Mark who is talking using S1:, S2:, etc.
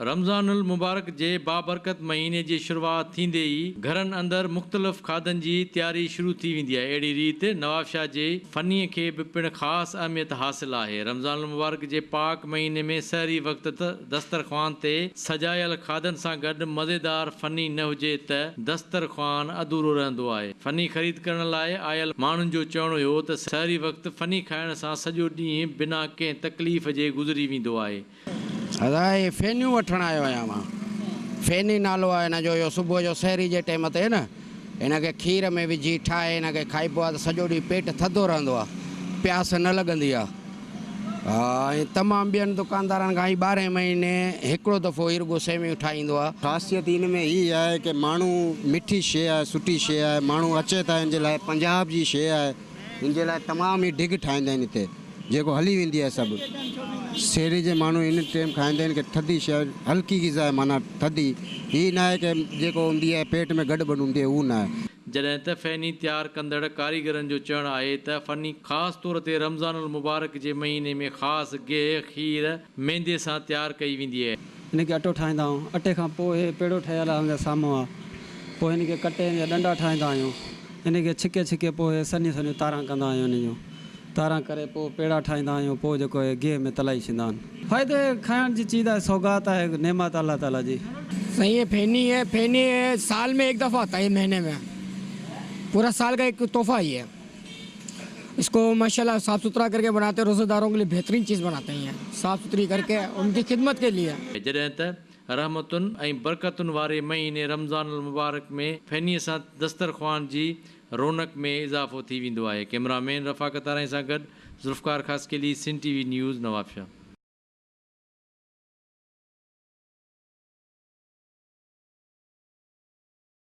S1: رمضان المبارڪ جي بابرڪت مهيني جي شروعات ٿيندي ئي گهرن اندر مختلف کاڌن جي تياري شروع ٿي ويندي آهي. اهڙي ريت نوابشاهه جي فني کي به پڻ خاص اهميت حاصل آهي. رمضان المبارڪ جي پاڪ مهيني ۾ سحري وقت دسترخوان تي سجايل کاڌن سان گڏ مزيدار فني نه هجي ته دسترخوان اڌورو رهندو آهي. فني خريد ڪرڻ لاء آيل ماڻهن جو چوڻ هيو ته سحري وقت فني کائڻ سان سڄو ڏينهن بنا ڪنهن تڪليف جي گذري ويندو آهي.
S2: ادا هي فينيون وٺڻ آيو آهيان مان. فيني نالو آهي هن جو. اهو صبح جو سحري جي ٽيم تي نه هن کي کير ۾ وجهي ٺاهي هن کي کائبو آهي ته سڄو ڏينهن پيٽ ٿڌو رهندو آهي. پياس نه لڳندي آهي. ها ۽ تمام ٻين دڪاندارن کان هي ٻارهين مهيني هڪڙو دفعو هي رڳو سيويون ٺاهيندو آهي.
S3: خاصيت ان ۾ هي آهي ڪه ماڻهو مٺي شيء آهي سٺي شيء آهي ماڻهو اچي ٿا ان جي لاء پنجاب جي شيء آهي ان جي لاء تمام هي ڍڳ ٺاهيندا آهن هتي. جيڪو هلي ويندي آهي سڀ سيري جي ماڻهو ان ٽيم کائيندا آهن ڪي ٿڌي شيء هلڪي غذا آهي معنيٰ ٿڌي هي نه آهي ڪي جيڪو هوندي آهي پيٽ ۾ گڏ ٻڏ هوندي آهي هو نه آهي.
S1: جڏهن ته فيني تيار ڪندڙ ڪاريگرن جو چوڻ آهي ته فني خاص طور تي رمضان المبارڪ جي مهيني ۾ خاص گيهه، کير، ميندي سان تيار ڪئي ويندي آهي.
S4: هن کي اٽو ٺاهيندا آهيون. اٽي کان پوء هي پيڙو ٺهيل آهي ان جا سامهون آهي. پوء هن کي ڪٽي هن جا ڏنڊا ٺاهيندا آهيون. هن کي ڇڪي ڇڪي پوء هي سنهيون سنهيون تاران ڪندا آهيون هن جون. تاران ڪري پوء پيڙا ٺاهيندا آهيون پوء جيڪو اهي گيهه ۾ تلائي ڇڏيندا آهن. فائدي کائڻ جي چيز آهي سوغات آهي نعمت الله تعالي جي.
S5: سائين يي فيني هي فيني سال ۾ ايڪ دفعه آتا هي مهيني ۾ پورا سال کا ايڪ تحفه هي هي اس ڪو ماشاءالله صاف سٿرا ڪر ڪي بناتي روزه دارون ڪي لئي بهترين چيز بناتي هي صاف سٿري ڪر ڪي ان ڪي خدمت ڪي لئي.
S1: جڏهن ته رحمتن ۽ برڪتن واري مهيني رمضان المبارڪ ۾ فينيء سان دسترخوان جي رونق ۾ اضافو ٿي ويندو آهي. ڪئميرا مين رفاقت آرائين سان گڏ Zulfiqar Khaskheli, Sindh T V news, Nawabshah.